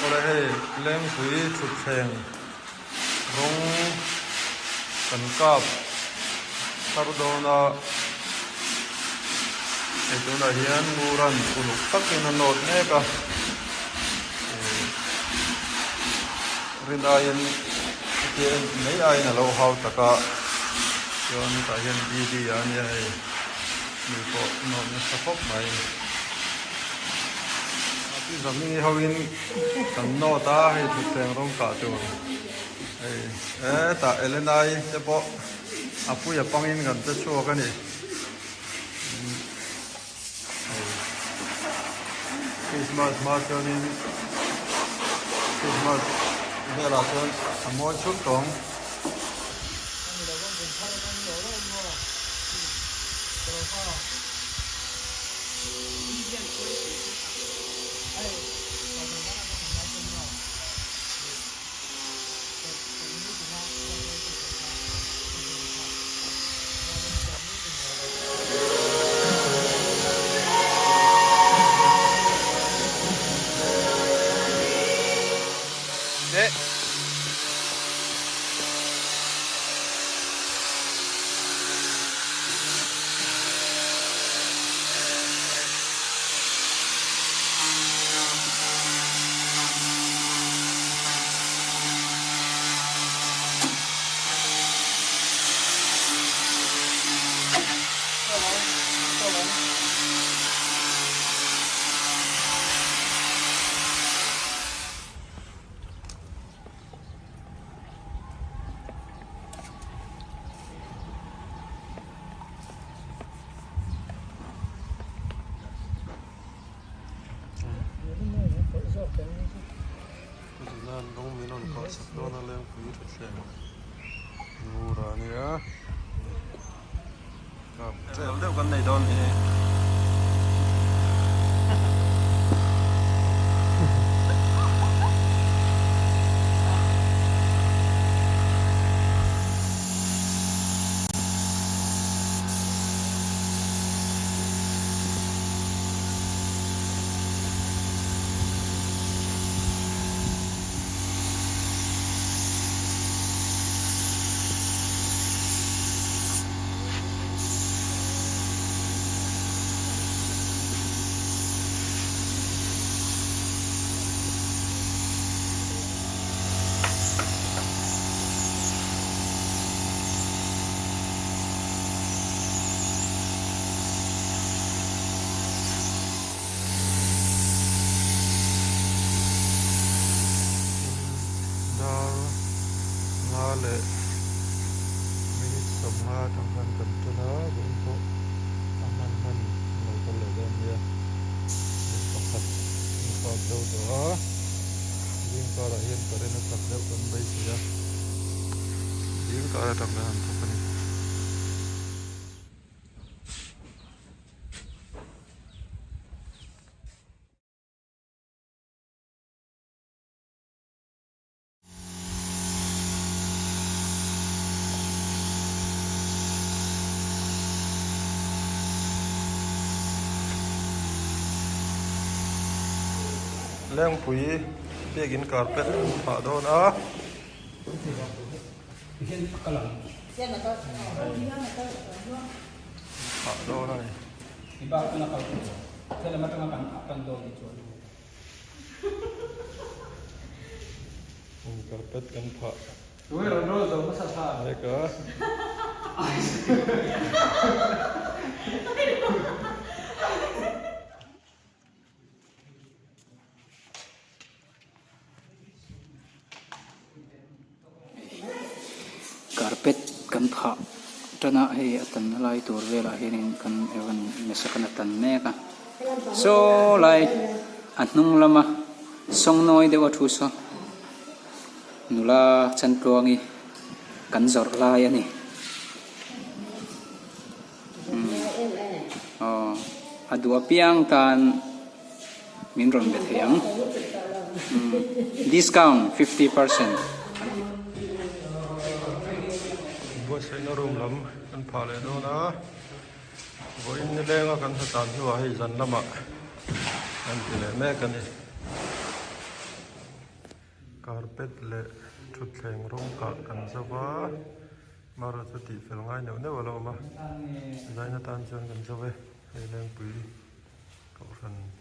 Awle hei Lengpui thutthleng rawng kan kap thar dawn a, hei tunah hian Nguran uluk takin a nawt mek a, ih rin aiin hetia en mai aiin a lo hau tak a, chuan tah hian D D a nia hei mi pawh nawt nasa khawp mai. Pi Zami hoin kan nawt a hei thutthleng rawng kah tur hei hetah Elenai te pawh a puia pangin kan che chhuak a ni hei Christmas hma chuanin Christmas velah chuan a mawi chhut tawh ang. Dar nga leh minute 50 atang khan kan ṭan a, vawiin pawh a hman hman an lo kal leh dawn nia. Hei pakhat an kap zo tawh a, zing karah hian current a chak deuh kan beisei a, zing kar atang khan an thawk a ni. Lengpui biakin carpet an phah dawn a. Phah dawn a ni. Carpet kan phah mek a. Carpet kan phah tan a hei a tanna lai tur velah hianin kan rawn mesak a tan mek a saw lai a hnung lama sawngnawi deuh a thu saw nula chantluangi kan zawrh lai a ni aw a duh apiang tan. Min rawn be thei ang. Discount 50%. Buatsaihna room lam kan phah leh dawn a, vawiin nilenga kan hna tan hnuah hei zan lamah kan ti leh mek a ni. Carpet leh thutthleng rawng kah kan zo va, marawh chu tih fel ngai neuh neuh a la awm a, zaina tan chuan kan zo e, hei Lengpui kohhran.